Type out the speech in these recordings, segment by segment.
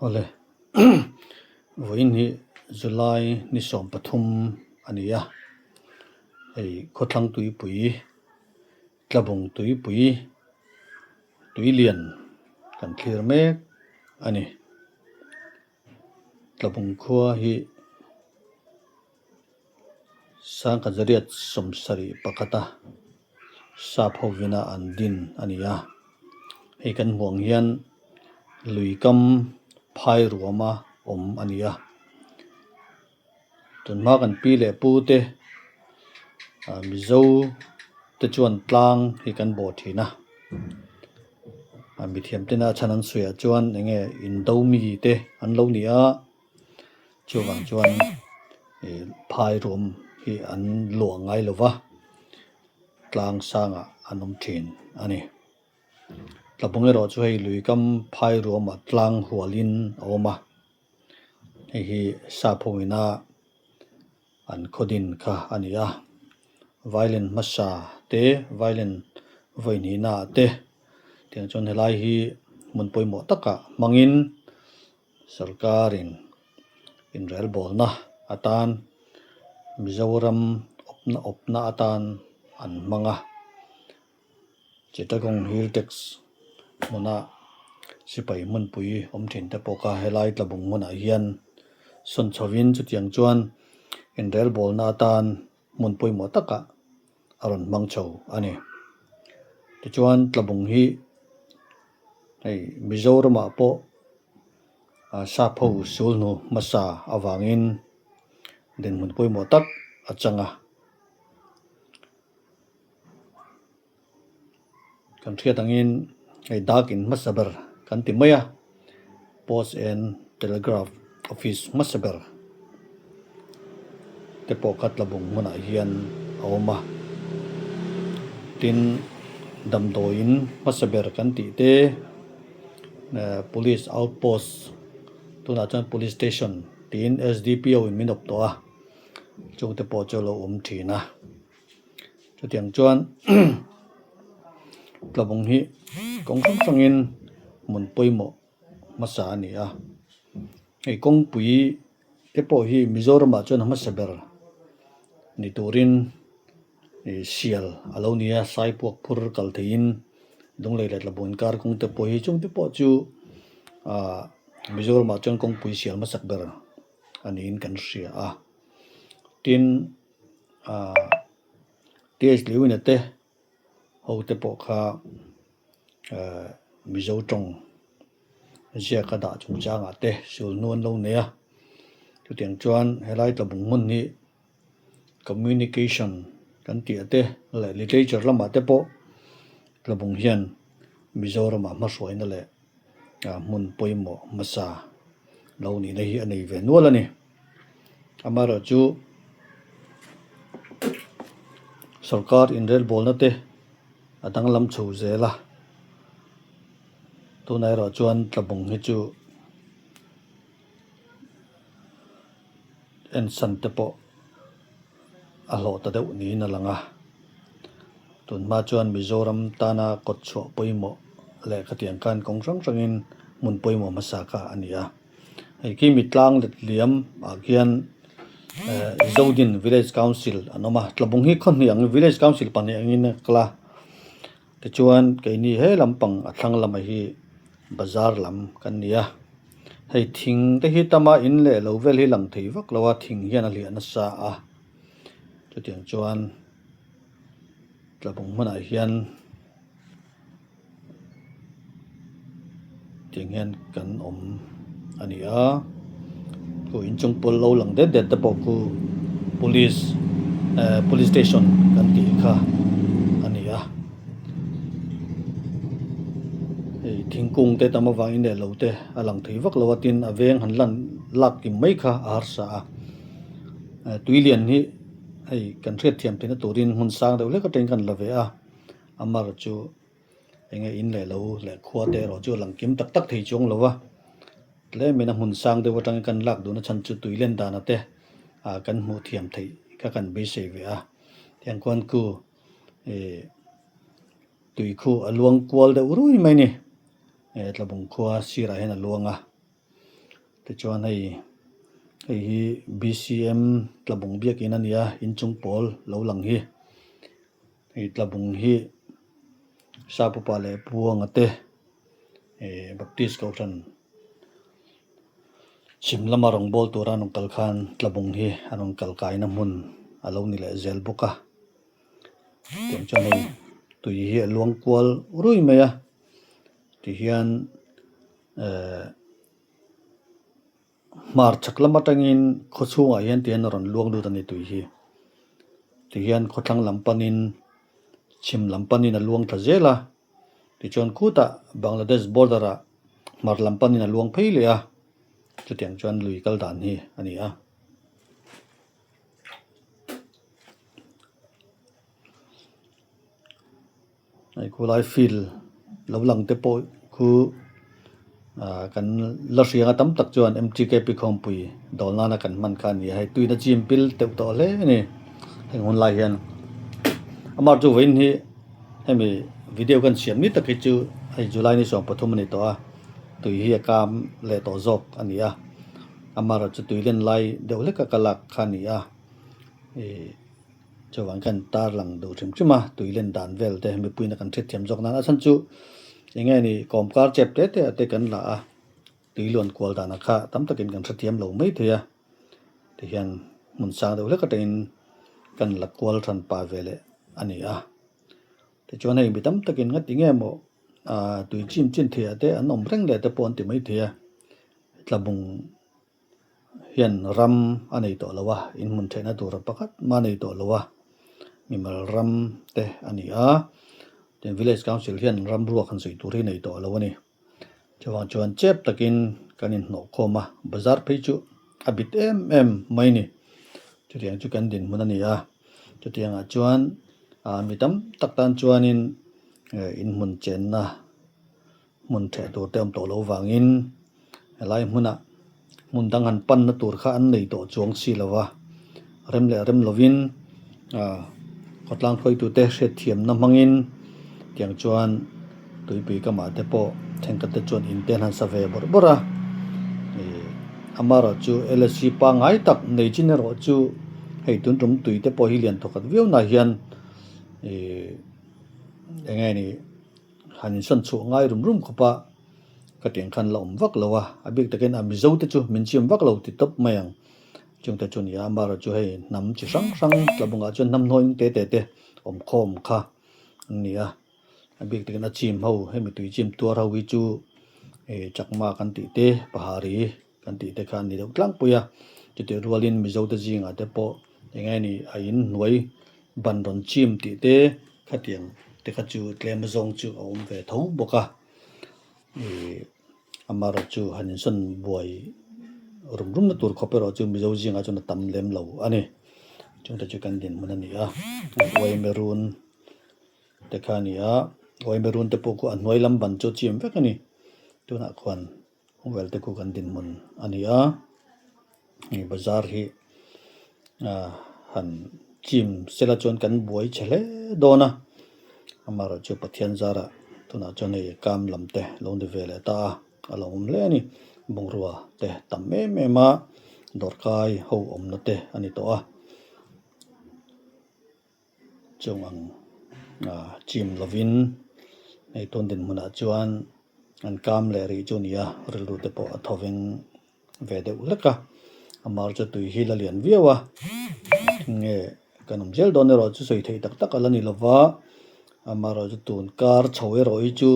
Awle vawiin hi July ni 13 a ni a, hei khawthlang tuipui tlabung tuipui tui lian kan thlir mek a ni. Tlabung khua hi Sangkazariat 71 a sap hovina an din a ni a, hei kan hmuh ang hian lui kam phai ruama awm a ni a, tunhma kan pi leh pu te ah Mizo te chuan tlang hi kan bawh thin a, ah mithiam tena chhan an sawi ah chuan eng nge indo mi te an lo ni a. Chuvang chuan ih phai rum hi an luah ngai lo va, tlang sangah an awm thin a ni. Tlabung erawh chu hei lui kam phai ruamah tlang hualin a awm a, hei hi sap ho ina an khaw din kha a ni a. Violin hmasa te violin vawi hnihna ah te tiang chuan helai hi hmun pawimawh takah hmangin Sorkarin inrelbawlna atan Mizoram awpna awpna atan an hmang a, Chittagong Hill Tracts hmuna sipai hmunpui awm thin te pawh kha helai tlabung hmunah hian sawn chhovin chutiang chuan inrelbawlna atan hmun pawimawh takah a rawn hmang chho a ni. Tichuan tlabung hi hei Mizoramah pawh sap ho sul hnu hmasa avangin dinhmun pawimawh tak a chang a. Kan hriat angin hei dak in hmasa ber kan ti mai a, Post and Telegraph office hmasa ber te pawh kha tlabung hmunah hian a awm a. Tin, damdawiin hmasa ber kan tih te eh police outpost tunah chuan police station tiin S_D_P_O in min awp tawh a, chungte pawh chu a lo awm thin a. Chutiang chuan tlabung hi kawng hrang hrangin hmun pawimawh hmasa a ni a, hei kawngpui te pawh hi Mizoramah chuan a hmasa ber ni turin ih sial a lo ni a, saipuak phur kal theihin Lunglei leh Tlabung inkar kawng te pawh hi chung te pawh chu ah Mizoramah chuan kawngpui sial hmasak ber a niin kan hria a, tin. Ahh TH Lewin-a te ho te pawh kha ehh Mizo tawng ziaka dah chungchangah te sulhnu an lo nei a, chutiang chuan helai tlabung hmun hi communication kan tih ah te leh literature lamah te pawh tlabung hian Mizoramah hmahruaina leh hmun pawimawh hmasa lo nihna hi a nei ve nual a ni. Amaherawhchu sorkar inrelbawlna te a danglam chho zel a, tunah erawh chuan tlabung hi chu ensan te pawh a hlawh ta deuh niin a lang a, tunhma chuan Mizoram tana kawt chhuah pawimawh leh khatiang khan kawng hrang hrangin hmun pawimawh hmasa kha a ni a. Hei khi mi tlang let liam ah khian eh Zodin village council an awm a tlabung hi khaw hnih ang village council pahnih angin a kal a tichuan keini he lampang a thlang lamah hi bazar lam kan ni a hei thing te hi tama in leh lo vel hi lang thei vak lo a thing hian a hliah nasa a chutiang chuan tlabung hmunah hian. Tiang hian kan awm a ni a, khu inchung pawl lo lang det det te pawh khu police eh police station kan tih kha a ni a, hei thingkung te tam avangin leh lo te a lang thei vak lo a tin a veng han lan lak kim mai kha a harsa a, eh tui lian hi hei kan hriatthiam theihna turin hmun sang deuh hlek atangin kan la ve a. A mar chu enge in leh lo leh khua te erawh chu a lang kim tak tak thei chuang lo va, tlemin a hmun sang deuh atangin kan lak duhna chhan chu tui len dana te ah kan hmuh thiam theih kha kan beisei ve a, tiang khuan khu ih tui khu a luang kual deuh rui mai a ni, eh tlabung khua sirah hian a luang a. Tichuan hei hei hi B_C_M tlabung biakin a ni a inchung pawl lo lang hi hei tlabung hi Sapupa leh Puanga te eh Baptist kohhran chhim lama rawn bawl tura an rawn kal khan tlabung hi an rawn kal kaina hmun a lo ni leh zel bawk a tiang chuan hei tui hi a luang kual rui mai a tihian eh hmar chhak lam atangin khaw chhungah hian tihian a rawn luang lut a ni tui hi tihian khawthlang lam panin chhim lam panin a luang thla zel a tichuan khutah Bangladesh border ah hmar lam panin a luang phei leh a chutiang chuan lui kal dan hi a ni a. Hei khulai field lo lang te pawh khu ah kan la hriang a tam tak chuan M_T_K_P khawmpui dawl nana kan hman kha a ni a hei tuina chim pil deuh tawh hle a ni heng hun lai hian amah chu vawiin hi hemi video kan siam ni tak hi chu hei July ni 13 a ni tawh a tui hi a kam leh tawh zawk a ni a amaherawhchu tui len lai deuh hlek a ka lak kha a ni a ih. Chuvang khan tar lang duh hrim hrim a, tui len dan vel te mipuiin a kan hriatthiam zawk nan a chhan chu eng nge ni kawm kar chep te te ah te kan la a, tui luan kual danah kha tam takin kan hrethiam lo mai thei a, tihian hmun sang deuh hlek atangin kan la kual than pah ve leh a ni a. Tichuan hei mi tam takin nga ti nge maw ah tui chim chin thei ah te an awm reng leh te pawh an ti mai thei a, tlabung. hian ram a nei tawh lo a inhmun theihna tur pakhat mah a nei tawh lo a mimal ram te a ni a tin village council hian ram ruak han sawi tur hi nei tawh lo a ni chuvang chuan chep takin kan inhnawh khawm a bazar phei chu a bit em em mai a ni chutiang chu kan dinhmun a ni a chutiangah chuan ah mi tam tak tan chuanin eh inhmun chenna. Hmun theh tur te awm tawh loh vangin helai hmunah hmun dang han panna tur kha an nei tawh chuang si lo va, rem leh rem lovin ah khawtlang hruaitute hriatthiamna hmangin tiang chuan tuipui kamah te pawh thenkhat te chuan in te an han sa ve bawrh bawrh a, ih amaherawhchu L_S_C pangngai tak nei chin erawh chu hei tun tum tui te pawh hi lian thawkhat viau na hian ih eng nge ni. Han insawn chhuah ngai rum rum khawp a, ka tiang khan la awm vak lo a, a bik takin a Mizo te chu min chim vak lo ti tawp mai ang. Chung te chu nia, amaherawh chu hei hnam chi hrang hrang tlabungah chuan hnam hnuai te te te awm khawm kha an ni a, a bik takin a chim ho hemi tui chim tuar ho hi chu ih Chakma kan tih te Pahari kan tih te kha an ni deuh tlangpui a, chutih rualin Mizo te zingah te pawh eng nge ni a in hnuai ban rawn chim tih te khatiang te kha chu tlem zawng chu a awm ve tho bawk a, ih amaherawh chu han insawn buai rum rum na tur khawp erawh chu Mizo zingah chuan a tam lem lo a ni, chungte chu kan dinhmun a ni a, Uaimerun te kha a ni a, Uaimerun te pawh khu a hnuai lam ban chu a chim vek a ni, tunah khuan. Khawvel te khu kan dinhmun a ni a, hei bazar hi ah han chim sela chuan kan buai chhe hle dawn a, amaherawh chu Pathian zarah tunah chuan hei kam lam te lo ni ve leh ta a, a lo awm hle a ni, bungrua te tam em em a, dawrkai ho awmna te a ni tawh a. Chung ang ah chim lovin hei tun dinhmunah chuan an kam leh rih chu a ni a, rilru te pawh a tho veng ve deuh hlek a, amar chu tui hi la lian viau a, nge kan awm zel dawn erawh chu sawi theih tak tak a la ni lova, amaherawh chu tun kar chho erawh hi chu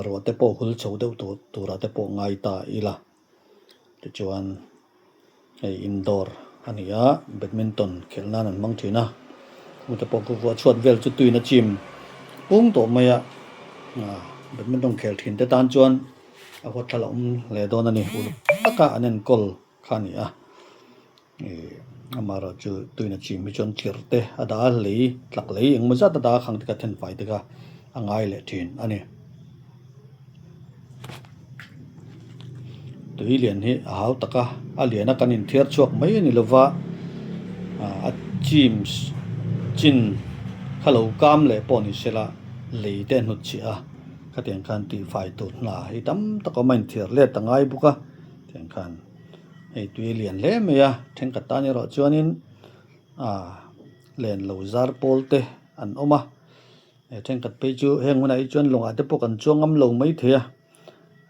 ruah te pawh hul chho deuh tur turah te pawh ngai ta ila. Tichuan hei indoor a ni a badminton khelh nan an hmang thin a hmute pawh khu khuah chhuat vel chu tuin a chim pung tawh mai a ah badminton khel thin te tan chuan a huat thla la awm hle dawn a ni uluk taka an enkawl kha a ni a. Ih amaherawh chu tuina chim hi chuan tlirh te a dah a lei tlak lei engemaw zat a dah a khang te kha then fai te kha a ngai leh thin a ni. Tui lian hi a hau tak a, a lian a kan inthiar chhuak mai a ni lova ah a chim chin kha lo kam leh pawh ni sela lei te a hnutchhiah a khatiang khan tihfai tur hna hi tam tak a awm a inthiar let a ngai bawk a. Tiang khan hei tui a lian hle mai a, thenkhat tan erawh chuanin ah len lo zar pawl te an awm a, thenkhat phei chu heng hunah hi chuan lawngah te pawh kan chuang ngam lo maithei a,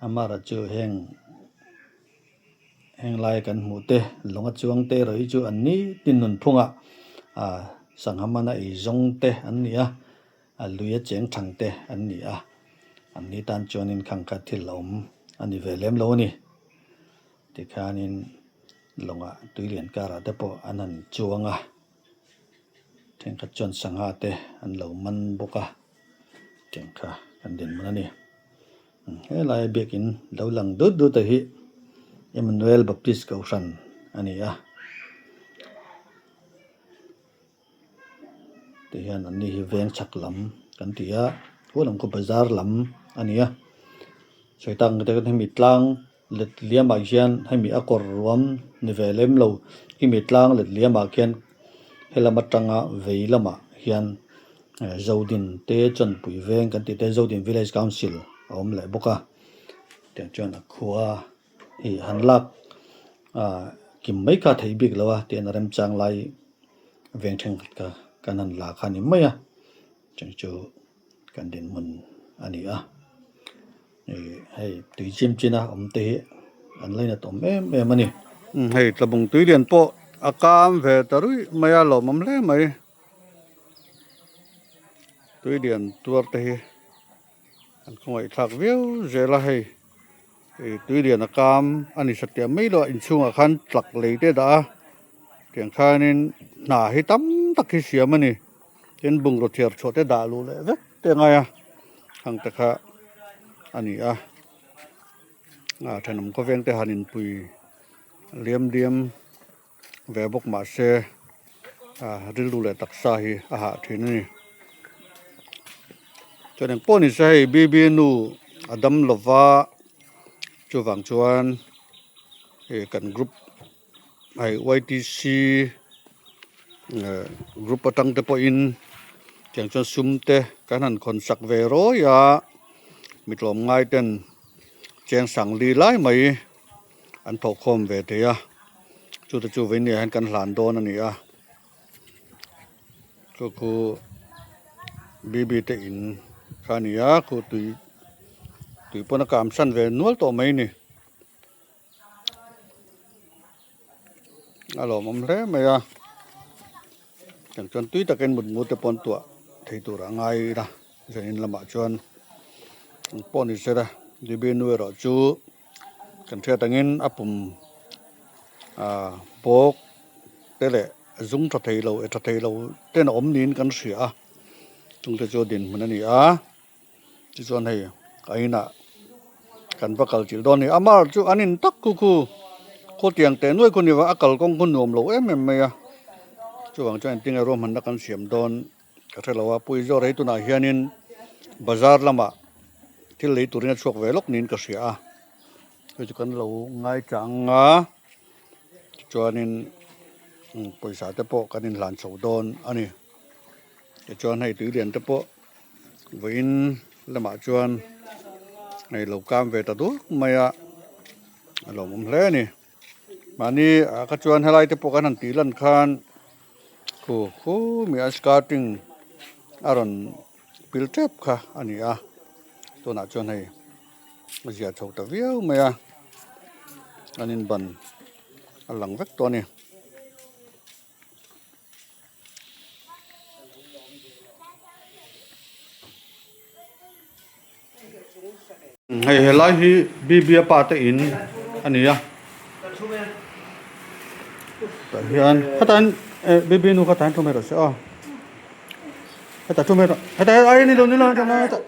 amaherawhchu heng. Heng lai kan hmuh te lawng a chuang te erawh hi chu an ni tin nunphungah ah sangha mana ei zawng te an ni a, a lui a cheng thang te an ni a, an ni tan chuanin khang kha thil a awm a ni ve lem lo a ni. Tikhanin lawngah tui lian karah te pawh an han chuang a, thenkhat chuan sangha te an lo man bawk a, tiang kha kan dinhmun a ni. Helai biakin lo lang dut dut a hi Emmanuel Baptist Kohhran a ni a. Tihian an ni hi veng chhak lam kan ti a, khaw lam khaw bazar lam a ni a. Sawi tak ang te hemi tlang let liamah hian hemi a kawr ruam ni ve lem lo hemi tlang let liamah khian helam atanga vei lamah hian Zodin te Chawnpui veng kan tih te Zodin Village Council a awm leh bawk a tiang chuan a khua hi han lak ah kim mai kha a theih bik lo a tihian a remchang lai veng thenkhat kha kan han la kha a ni mai a chung chu kan dinhmun a ni a. Ih hei tui chim chin a awm te hi an lainat awm em em a ni. Hei tlabung tui lian pawh a kam ve ta ruih mai a lawmawm hle mai. Tui lian tuar te hi an khawngaihthlak viau zel a hei ih tui lian a kam a ni satliah mai lo a inchhungah khan tlak lei te a dah a tiang khanin hna hi tam tak hi siam a ni tin bungraw thiar chhuah te dah luh leh vek. Te ngai a hang te kha a ni a ah thenawm khawveng te han inpui liam liam ve bawk mah se ah rilru leh taksa hi a hah thin a ni chuan eng pawh ni se hei B B nu a dam lova chuvang chuan ih kan group hei Y T C group atang te pawhin tiang chuan sum te kan han khawn sak ve rawi a mi tlawm ngai ten cheng sang li lai mai an thawh khawm ve thei a chu te chu vei nia hian kan hlan dawn a ni a chu khu B B te in kha a ni a khu tui tui pawn a kam san ve nual tawh mai a ni. A lawmawm hle mai a tiang chuan tui takin mutmu te pawh an tuah thei tur a ngai a zanin lamah chuan eng pawh ni se la Dibinu erawh chu kan hriat angin a pum ah bawk te leh a zung tha thei lo e tha thei lo ten a awm niin kan hria a chungte chu dinhmun a ni a. Tichuan hei a inah kan va kal chilh dawn a ni. Amah chu an in tak khu khu khawtiang teh nuai khu ni va a kalkawng khu nuam lo em em mai a. Chuvang chuan engtin nge ruahmanna kan siam dawn ka hre lo a. Pui zawr hei tunah hianin bazar lamah thil lei turin a chhuak ve lawk niin ka hria a. Hei chu kan lo ngaichang a tichuanin pawisa te pawh kan inhlan chho dawn a ni. Tichuan hei tuilian te pawh. Vawiin lamah chuan hei lo kam ve ta duak mai a, a lawmawm hle a ni. Mahni ah kha chuan helai te pawh kan han tih lan khan khu khu mi a skirting a rawn pil tep kha a ni a, tunah chuan hei a zia chho ta viau mai a, an inban a lang vek tawh a ni. Hei helai hi B B a pa te in a ni a tah hian khatah hian eh B B nu kha tah hian thu mai rawh se aw hetah thu mai rawh hetah hian ai ni lo ni lo hetah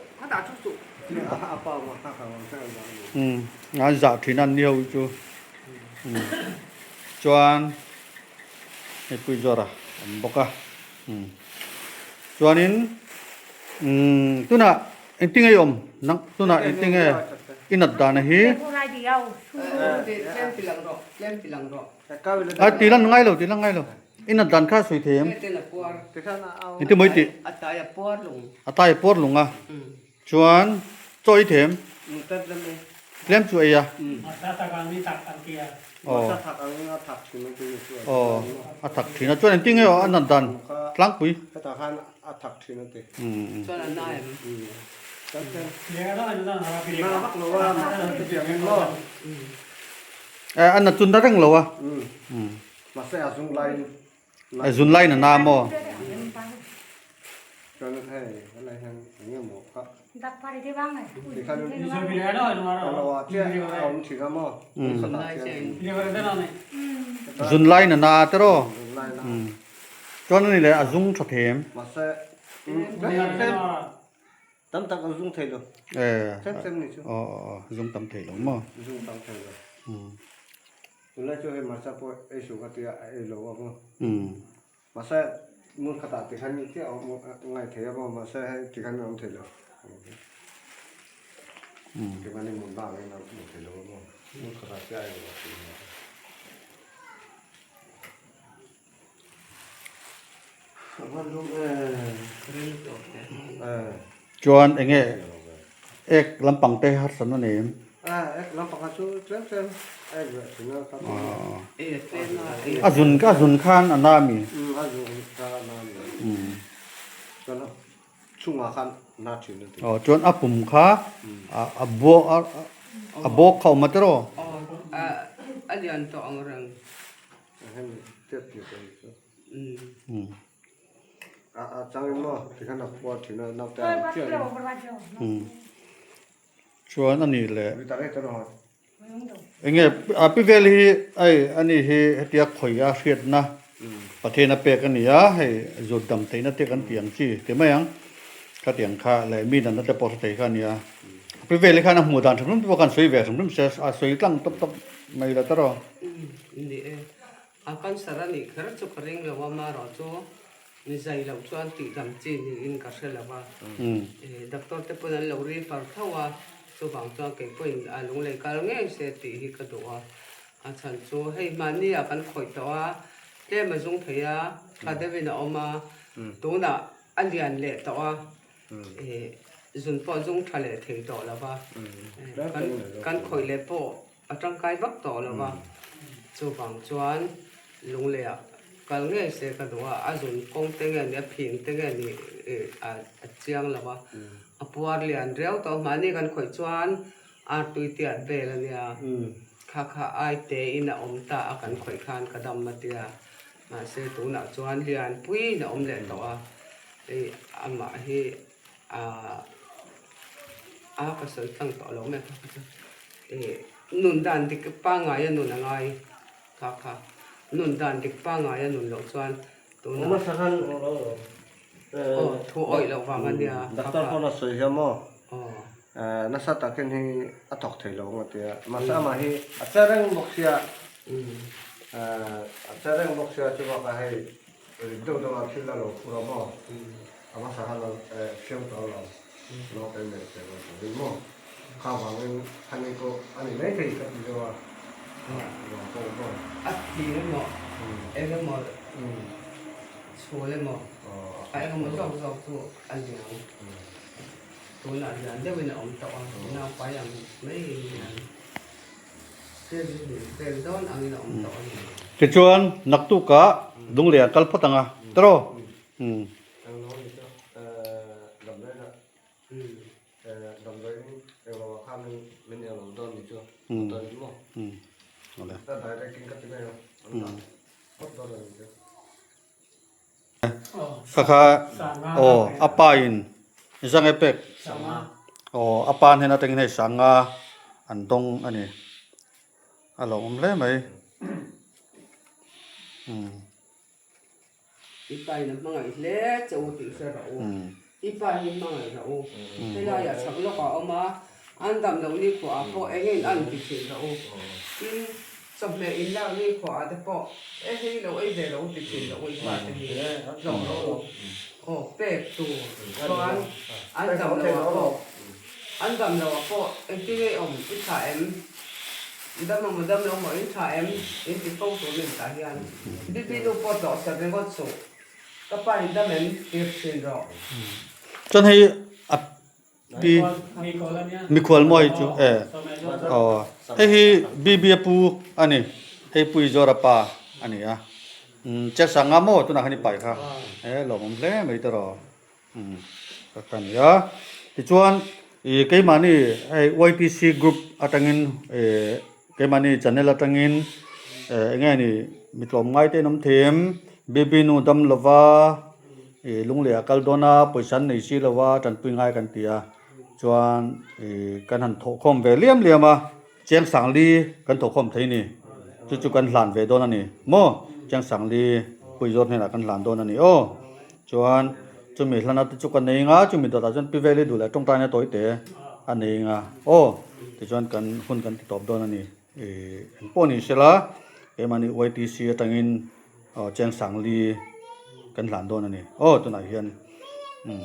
umm an zah thin a an ni ho hi chu umm chuan. Hei pui zawr a awm bawk a umm chuanin umm tunah engtin nge i awm nang tunah engtin nge i nat dan a hi a ti lan ngai lo ti lan ngai lo i nat dan kha a sawi thei em engtin maw i tih a tai a puar lung a chuan chaw i them. Tlem chu ei a. Aw. Aw, a thak thin a. Chuan engtin nge aw a nat dan tlangpui? Eh, a nat chu na reng lo a. A zun laiin a na maw? Zun laiin a na tiraw? Chuan ani leh a zung tha thei em? Zung tam thei lo maw? Tunlai chu hei hmarcha pawh ei suh ka tia a ei lo a maw. Mahse hmun khatah tikhan chiah a awm ngai thei a maw mahse hei tikhan a awm thei lo. Tikhan i hmun bak in a awm thei lo a maw. Hmun khatah chiah a ei lo a tih a. Chuan enge ek lampang te harsatna nei em? A zun a zun khan a na ami? Aw chuan a pum kha a buak a bawk kha a awm a tiraw? Chuan a nih leh enge a pi vel hi hei a ni hi hetia khawi a hriatna Pathian a pek a ni a hei zut dam theihna te kan tih ang chi ti mai ang khatiang kha leh mi natna te pawh hre thei kha a ni a pi vel hi khan a hmuh dan hrim hrim te pawh khan sawi ve hrim hrim se a sawi tlang tawp tawp mai la tawrh aw. Ni e, a cancer a nih kher chu ka ring lo a, marawh chu mi zai loh chuan tihdam chi niin ka hre lo a, doctor te pawn an lo refer tho a, chuvang chuan kei pawhin a lunglei kal ngei se tih hi ka duh a, a chhan chu hei mahni ah kan khawih tawh a, tlem a zung thei a, tha deuhin a awm a, tunah a lian leh tawh a, zun pawh zung tha leh thei tawh lo va, kan khawih leh pawh A tangkai vak tawh lo va, chuvang chuan Lungleiah kal ngei se ka duh a, a zun kawng te nge ni, a phing te nge ni a chiang lo va, a puar lian riau tawh a, mahni kan khawih chuan ar tui tiat vel a nia, kha kha ai te in a awm ta a kan khawih khan ka dam a tia, mahse tunah chuan lian puiin a awm leh tawh a, hei amah hi Ahh a ka sawi tlang tawh lo mai kha kha chu ih nun dan dik pangngai a nun a ngai kha kha nun dan dik pangngai a nun loh chuan tunah aw thu awih loh vang a nia kha Doctor kha pawn a sawi hian maw aw nasa takin hi a thawk thei lo ang a tia mahse amah hi a che reng bawk sia a che reng bawk sia chubakah hei Rik deuh deuh a thil a lo phur a maw? A hmasa khan a fiam tawh lo, naute nei thei lo tur hi maw? Kha vangin hani pawh a ni mai thei ka ti deuh a, vang pawh maw? A thi emaw, eng emaw chhul emaw, a eng emaw zawk zawk chu a liang. Tunah lian deuhin a awm tawh a, naupai ang maiin lian. Tichuan naktukah Lunglei an kal phawt ang a, tiraw? Umm. Kha kha aw a pa in zang e pek aw a pa hnen atangin hei sanga an dawng a ni a lo awm hle mai umm. I pa in a hmangaih hle che u tih hre rawh u. I pa hi hmangaih rawh u. Helaiah chhak lawk ah awm a, an dam loh nikhua ah pawh eng in an ti thin rawh u. Tin, chawhmeh in lak nikhua ah te pawh e hei lo ei ve lo ti thin rawh u i pa te hi tlawh rawh u. Aw pek tur chuan an dam loh ah pawh an dam loh ah pawh engtin nge i awm i tha em? Dam ang maw dam lo maw in tha em? In ti fo tur min tah hian Bibi nu pawh tlawh ser ringawt suh. Ka pa in dam em? Tir thin rawh. Chuan hei a. Pi mikhual maw hei chu e aw hei hi BB a pu a ni hei pui zawra pa a ni a umm chesanga maw tunah khan i pai kha e lawmawm hle mai te rawh umm ka ni a tichuan ih keimahni hei YPC group atangin ih keimahni channel atangin eh eng nge ni mi tlawm ngai te an awm thei em BB nu dam lova. Ih lunglei a kal dawn a pawisa an nei si lo a tanpui ngai kan ti a chuan ih kan han thawhkhawm ve liam liam a chiang sangli kan thawhkhawm thei a ni chu chu kan hlan ve dawn a ni maw chiang sangli pui zawr hnenah kan hlan dawn a ni aw chuan chumi hlana te chu ka nei anga chumi dawtah chuan pi veli duh leh tawngtaina tawi te a nei anga aw tichuan kan hun kan ti tawp dawn a ni ih engpawh ni sela keimahni YTC atangin. Aw cheng sangli kan hlan dawn a ni aw tunah hian umm.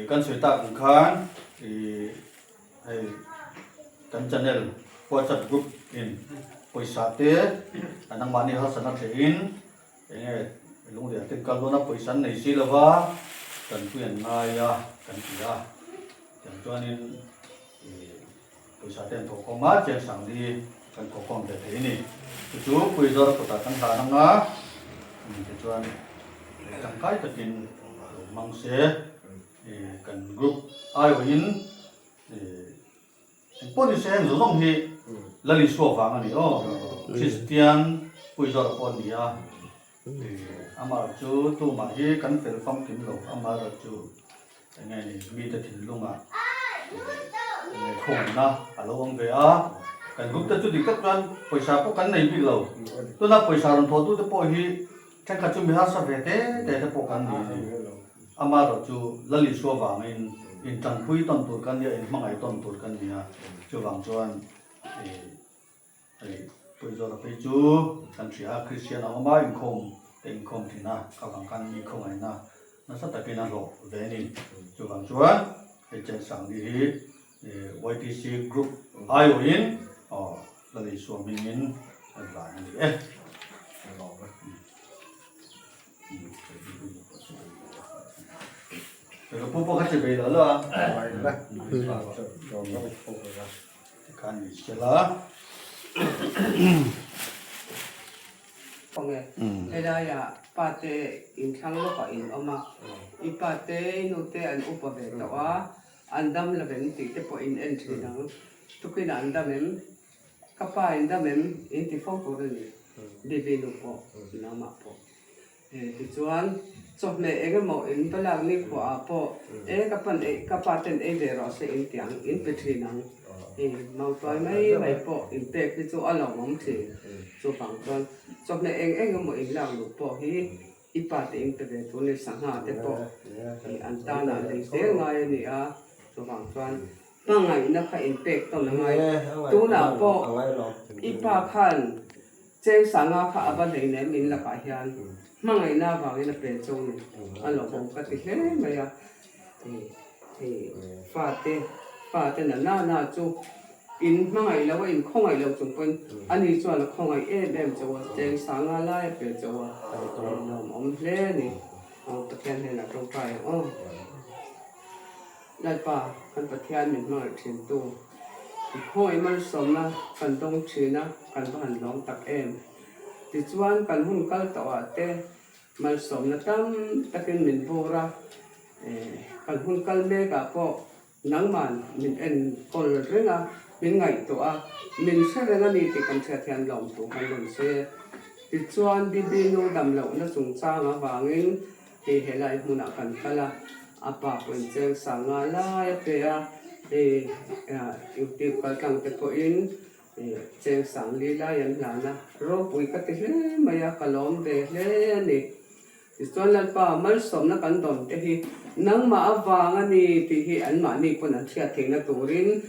Kan sawi tak ang khan ih hei kan channel whatsapp group in pawisa te a nangmahni harsatna thleh in eng nge lunglian te kal dawn a pawisa an nei si lova tanpui an ngai a kan ti a tiang chuanin ih pawisa te an thawhkhawm a chiang sangli kan thawhkhawm ve thei a ni chu chu puizawr kutah kan hlan anga tichuan tangkai takin lo hmang se kan group aiawhin engpawh ni se heng zawng zawng hi Lal Isua vang a ni aw Kristian puizawr pawh a ni a amaherawh chu tumah hi kan fel famkim lo amaherawh chu eng nge ni mite thinlungah eng nge khawmna a lo awm ve a kan group te chu dik tak chuan pawisa pawh kan nei bik lo tuna pawisa rawn thawh tute pawh hi thenkhat chu mi harsa ve te te te pawh kan ni a ni amaherawh chu Lal Isua vangin intanpui tawn tur kan nia inhmangaih tawn tur kan ni a chuvang chuan ih Hei Puizawra phei chu kan hria a, Kristian a awm a, inkhawm te inkhawm thin a, ka vang khan mi khawngaihna nasa takin a hlawh ve a ni. Chuvang chuan hei Chensangli hi YTC Group aiawhin aw Lal Isua hmingin a hlan a ni e. Ka pu pawh kha che bei lo lo a. Tikhan ni sela. Khawnge helaiah pa te inthlang lawkah in awm a, i pa te i nu te an upa ve tawh a, an dam lo em tih te pawh in en thin ang, tukinah an dam em, ka pa in dam em in ti fo tur a ni, Bibi nu pawh nangmah pawh. Tichuan, chawhmeh eng emaw in va lak ni khuaah pawh e ka pan ei ka pa ten ei ve rawh se in ti ang, in pe thin ang. I mautuai mai mai pawh in pek hi chu a lawmawm thin. Chuvang chuan chawhmeh eng eng emaw in lak luh pawh hi i pa te in pe ve tur ni sangha te pawh i an tanah lei zel ngai a ni a. Chuvang chuan hmangaihna kha in pek tawn a ngai. Tunah pawh i pa khan Cheng sanga kha a va hlei nem in lakah hian hmangaihna avangin a pe cho ni a lawmawm ka ti hle mai a, fate fate na na na chu in hmangaih lo a in khawngaih lo chung pawhin ani chuan a khawngaih em em cho a, cheng sanga lai a pe cho a lawmawm hle a ni, aw Pathian hnenah tawngtai ang aw. Lalpa kan Pathian min hmangaih thin tu i khawngaih malsawmna kan dawng thin a, kan va han lawm tak em. Tichuan kan hun kal tawh ah te malsawmna tam takin min bur a, kan hun kal mek ah pawh nangman min enkawl reng a, min ngaihtuah a, min hre reng a ni tih kan hriat hian lawm thu kan rawn sawi e. Tichuan Bibi nu dam lohna chungchang avangin Hei helai hmunah kan kal a, a pa pawhin cheng sanga lai a pe a, hei YouTube kal tlang te pawhin cheng sang li lai an hlan a, ropui ka ti hle mai a, ka lawm ve hle a ni. Tichuan Lalpa malsawmna kan dawn te hi nangmah avang a ni tih hi anmahni pawn an hriat theihna turin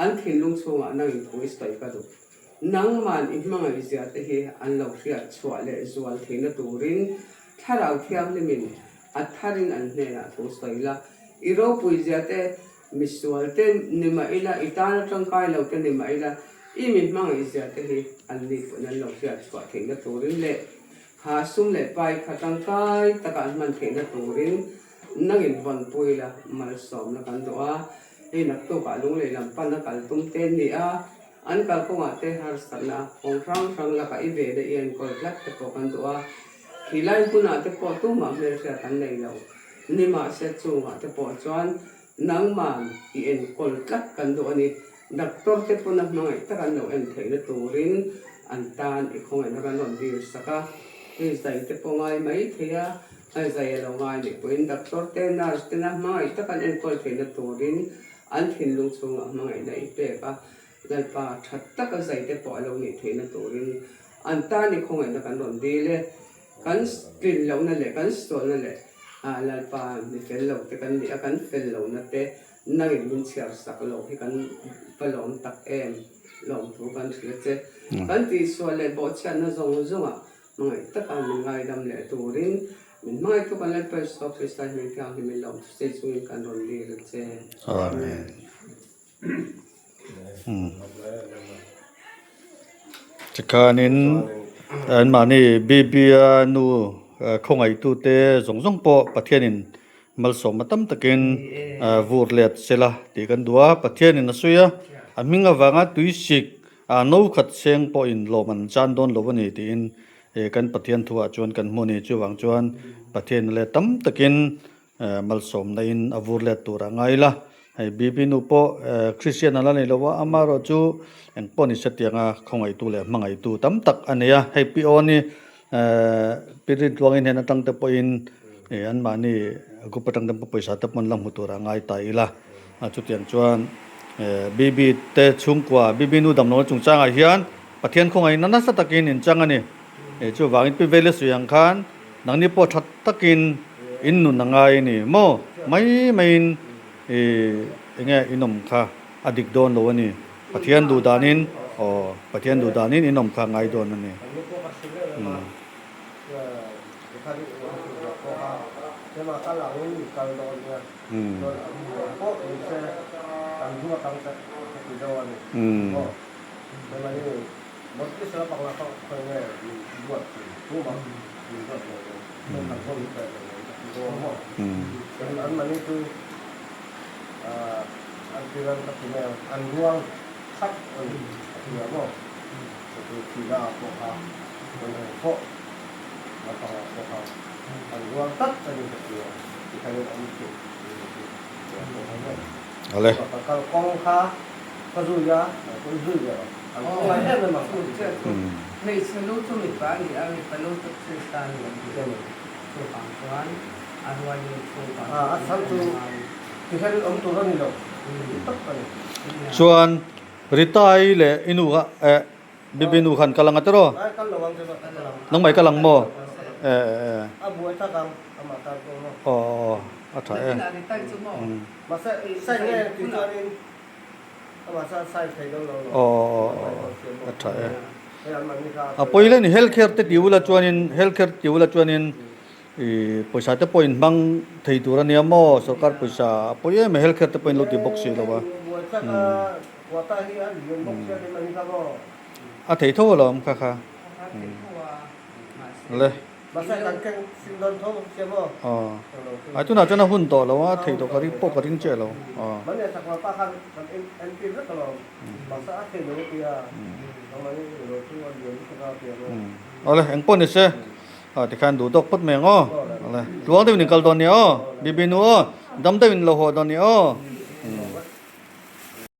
an thinlung chhungah nangin thu i sawi ka duh. Nangman i hmangaih zia te hi an lo hriat chhuah leh zual theihna turin Thlarau Thianghlimin a tharin an hnenah thu sawi la. I ropui zia te Misual te ni mah ila, i tana tangkai lo te ni mah ila, i mi hmangaih zia te hi an ni pawhin an lo hriat chhuah theihna turin leh kha sum leh pai kha tangkai taka an hman theihna turin nangin vawnpui la malsawmna kan duh a. Hei naktukah lunglei lam pana kal tum te an ni a, an kalkawngah te harsatna kawng hrang hrang lakah i ve leh i enkawl tlat te pawh kan duh a. Khilai hmunah te pawh tumah hmelhriat an nei lo. Nimahse chungah te pawh chuan nangman i enkawl tlat kan duh a ni. Doctor te pawn a hmangaih tak an lo en theihna turin an tan i khawngaihna kan rawn dil sak a. Hei zai te pawh ngai mai thei a, hei zai a lo ngai nih pawhin doctor te nurse tena hmangaih tak an enkawl theihna turin an thinlung chhungah hmangaihna i pek a. Lalpa tha taka zai te pawh a lo nih theihna turin an tan i khawngaihna kan rawn dil e. Kan tlin lohna leh kan sualna leh Lalpa mi fel lo te kan nih a, kan fel lohna te nangin min chhiar sak lo hi kan va lawm tak em? Lawmthu kan hria che. Kan tihsual leh bawhchhiatna zawng zawngah hmangaih taka min ngaidam leh turin min hmangaihtu kan Lalpa Isua Krista hming thianghlim in lawmthu sei chungin kan rawn dil a che. Amen. Tikhanin anmahni Bibia nu khawngaihtute zawng zawng pawh Pathianin malsawmna tam takin vur let sela tih kan duh a. Pathianin a sawi a, a hming avanga tuisik no khat seng pawhin lawm an chan dawn lo a ni tiin kan Pathian thuah chuan kan hmu a ni. Chuvang chuan Pathian leh tam takin Malsawmna in a vur let tur a ngai la. Hei Bibi nu pawh Christian a la nei lo a, amaherawh chu eng pawh ni se tianga khawngaihtu leh hmangaihtu tam tak a nei a. Hei Pi Awn hi Pi Rintluangin hnen atang te pawhin anmahni group atang te pawh pawisa te pawh an la hmu tur a ngai ta ila. Chutiang chuan Bibi te chhungkua Bibi nu damlohna chungchangah hian Pathian khawngaihna nasa takin inchang a ni. Chuvangin Pi Vele sawi ang khan Nangni pawh tha takin in nun a ngai a ni maw? Mai maiin i enge in awm kha a dik dawn lo a ni. Pathian duh danin aw Pathian duh danin in awm kha a ngai dawn a ni. Ale. Hmeichhe lu chu mipa a ni a, mipa lu chu Krista a ni ang tih a ni. Chuvang chuan a rualin chhungkua chu an ngai. Chuan Ritai leh i nu kha eh Bibi nu khan kal ang a tiraw? Nangmah i kal ang maw? Eh eh. Aw aw a tha e. Aw a tha e. A pawi hle a ni health care te ti ula chuanin health care ti ula chuanin ih pawisa te pawh in hmang thei tur a nia maw sorkar pawisa a pawi em a health care te pawh in lo ti bawk si lo a a thei tho alawm kha kha le. Aw ai tunah chuan a hun tawh lo a, thei tawh ka ring pawh ka ring chiah lo. Aw. Awle eng pawh ni se tikhan duh tawk phawt mai ang aw. Awle tluang deuhin in kal dawn nia aw, Bibi nu aw, dam deuhin lo haw dawn nia aw.